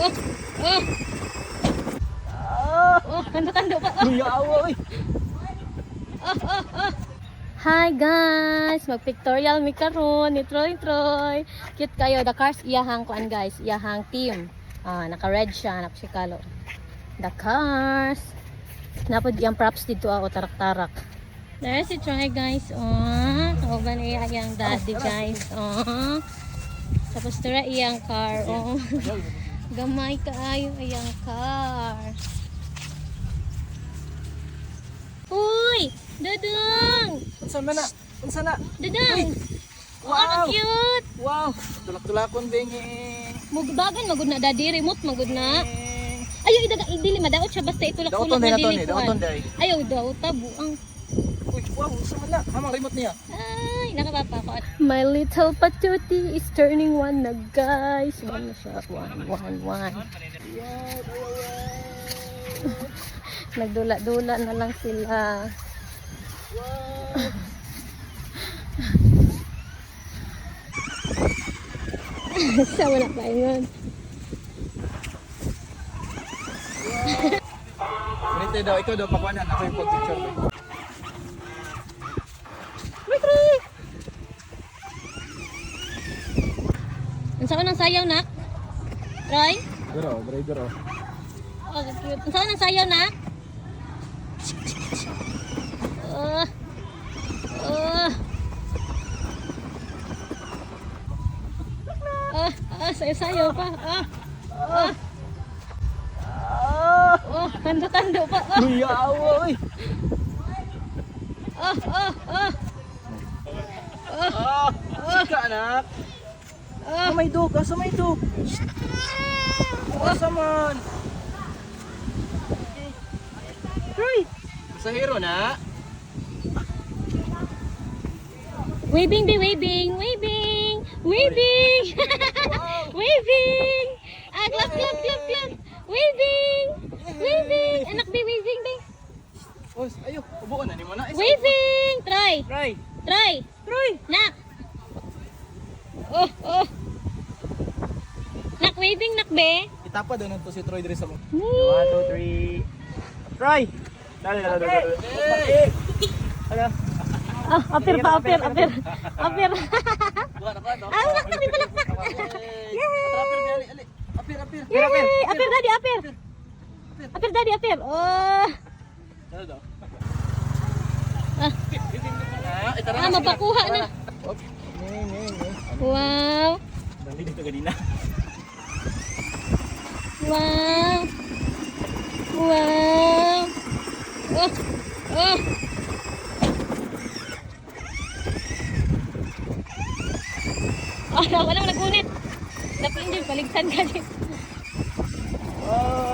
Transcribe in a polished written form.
Oh, oh. Ah! Oh, tando-tando pa. Oh. Uy, awa, uy. Oh, oh, oh. Hi guys! Magpictorial mi karon ni Troy Troy. Cute kayo. The Cars iyahang kuan guys, iyahang team. Ah, naka-red siya, napsikalo. The Cars. Napod iyang props dito ako tarak-tarak. There si Troy guys. Oh, kauban iya iyang daddy guys. Oh. Tapos tara iyang car. Oh. Gamay kaayo iyang car. Uy! Dudong! Unsa man na? Unsa na? Dudong! Wow! Oh, ang cute! Wow! Tulak-tulakon bengi. Mugbagan magud na daddy remote magud na. Ayo idaga idili madaot siya basta itulak-tulak Daoton na day na dili ton eh, daoton day. Ayaw daw tabuang. Uy, wow, unsa man na? Hamang remote niya. Ay, nakapapa ko. My little patuti is turning 1 na guys. 1 na siya. 1, 1, 1. Nagdula-dula na lang sila. Sa wala pa yun. Ganito daw, ikaw daw pakuanan ako yung pag-picture. Ang saan ang sayaw, nak? Roy? Duro, duro, duro. Oh, cute. Ang saan ang sayaw, nak? Oh. Oh. Ah, ah, sayo-sayo pa. Ah. Ah. Ah! Oh, tando-tando pa. Ah, Uy, awa, uy. ah, ah, ah. Ah! Chika, anak. Ah. Sa may dog, asa may dog? Asa man? Troy! Pasahero na. Waving, be waving, waving, waving, waving. Ah, clap, clap, clap, clap. Waving, waving. Anak, be waving, be. Oh, ayo, ubo na nimo na. Waving. Try, Try. try. Troy. Nak. Oh, oh. Nak, waving, nak, be. Itapa daw nanto si Troy diri sa mo. Hmm. 1, 2, 3. Troy. Dali, dali, dali. Ano? Ah, apir pa, apir, apir. Apir. Buka na ko to. Ah, nak, nak, palakpak. Yay! Apir, ali, ali. Apir, apir. Yay! Apir, daddy, apir. Apir, daddy, apir. Oh. Dali daw. Ah, Ah, itara ah, mapakuha na. Op. Ne, ne, ne. Wow. Dali dito ganina. Wow. Wow. Oh. Oh. Oh, wala mo nagunit. Dapat yun, paligsan ka din. Oh.